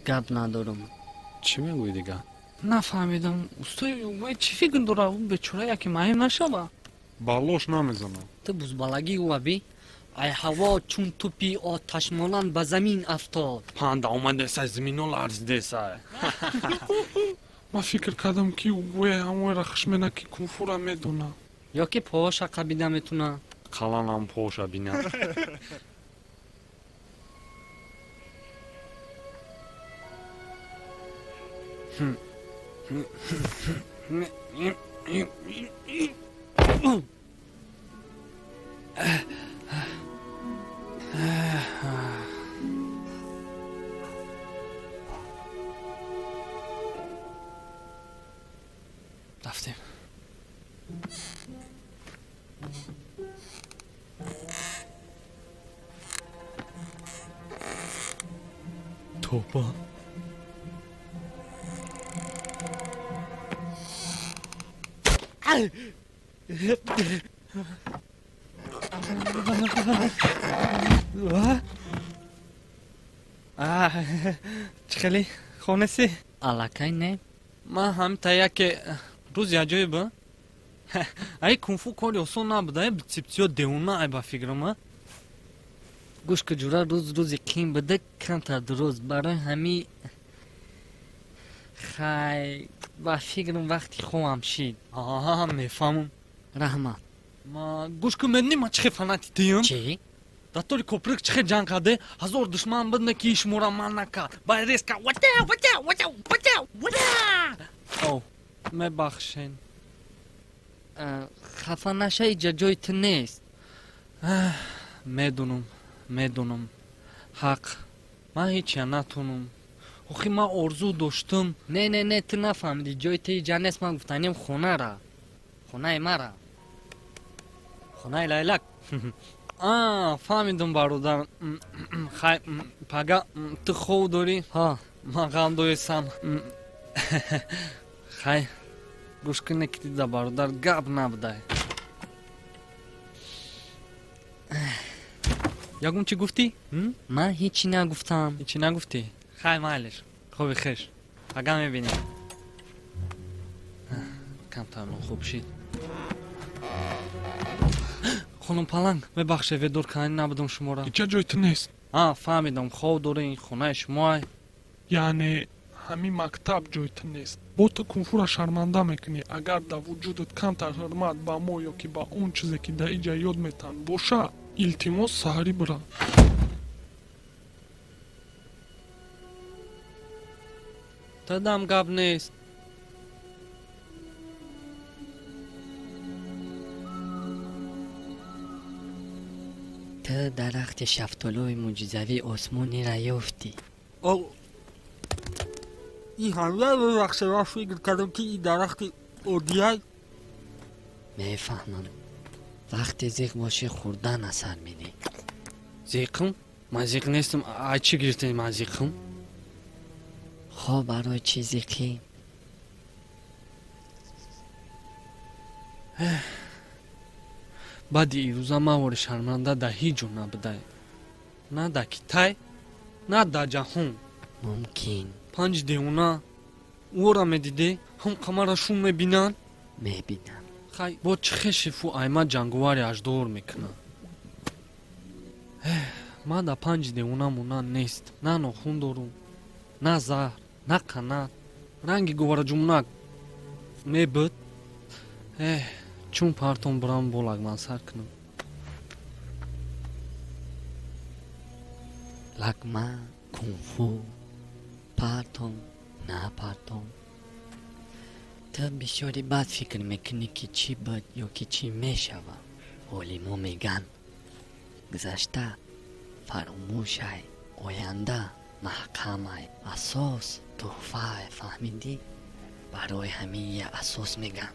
Гап надорам. Чӣ мегӯӣ дига? Нафаҳмидам, устои вай чӣ фикр дора? Ӯ бечора яке маҳим нашава. Балош намезанам. Ту бузбалагӣ ӯа би? Ай ҳаво чун тӯпи оташмонанд ба замин афтод. Панда омадесай, замино ларзидесай. Ман фикр кардам, ки ве ҳамоеро хуш мена, ки кунфура медона. Ё ки поша қабида метуна. Қаланам поша бина. Рафтем. Тоба. Чӣ хеле хонеси? Аллакай не. Ман ҳамта яке рӯзи аҷоиб. Ай кунфу кори осон набуда, биципсиё девона ай ба фикрам. Гӯш ки ҷура, рӯз рӯзи қин буда, камтар дуруст. Барои ҳами хай ба фикрам вақти хобам шид. Аҳа, мефаҳмам. Раҳмат. Ма гӯш кун, медонӣ ман чӣ хел фанати туюм? Чӣ? Дар тори коприк чӣ хел ҷанг карде, ҳазор душман бидне ки шумора ман накард. Ба резка вата вата вата вата вата. О, мебахшен. Хафа наша, иҷа ҷои ту нест. Медонам, медонам. Ҳақ, ман ҳечя натонам. Охи ман орзу доштам. Не, не, не, ту нафаҳмидӣ, ҷои ту иҷа нест. Ман гуфтанем хонара, хонаи мара, хонаи лайлак. А, фаҳмидам, бародар. Хай, пага ту хов дорӣ? Ҳа. Ман ғам доесам. Хай, гӯш куне ки дида, бародар, гап набудай. Ягон чӣ гуфтӣ? Ман ҳечи нагуфтам. Ҳечи нагуфтӣ? Хай, майлиш, хоби хеш, пага мебинем. Камтар нохуб шид. Хонум Паланг, мебахше, ведор кардани набудам шуморо. Иҷа ҷои ту нест. А, фаҳмидам, хов дорӣ, ин хонаи шумоай. Яъне ҳамин мактаб ҷои ту нест. Бо ту кунфура шарманда мекунӣ. Агар дар вуҷудат камтар ҳурмат ба мо ё ки ба он чизе, ки дар иҷа ёд метаҳанд, боша, илтимос, саҳарӣ бира. Тадам гап нест. Ту дарахти шафтолӯи мӯъҷизавии осмониро ёфтӣ. Ин ҳамла бибахше, ман фикр кардам, ки ин дарахти оддияй. Мефаҳмам, вақте зиқ бошӣ, хӯрдан асар медиҳ. Зиқм? Ман зиқ нестам. Ай чӣ гирифтем, ман зиқм? Хоб, барои чӣ зиқӣ? Баъди ирӯза ман вори шарманда дар ҳеҷ ҷо набудай, на дар Китай, на дар ҷаҳон. Мумкин. Панҷ девона ӯро медидӣ, ҳам қамара шум мебинанд. Мебинам. Хай, бо чӣ хешифу айма ҷанговари аждор мекунад? Ман дар панҷи девона монанд нест, на нохун дорум, на заҳр, на қанат. Ранги гувараҷумнак мебуд. Эҳ, чун партом бурам, бо лагман сар кунам. Лагман, кунфу, партом, на партом. Ту бисёри бад фикр мекунӣ, ки чӣ буд ё ки чӣ мешавад. Олимо мегӯянд, гузашта фаромӯшай, оянда маҳкамай, асос тӯҳфай. Фаҳмидӣ? Барои ҳамин я асос мегӯям.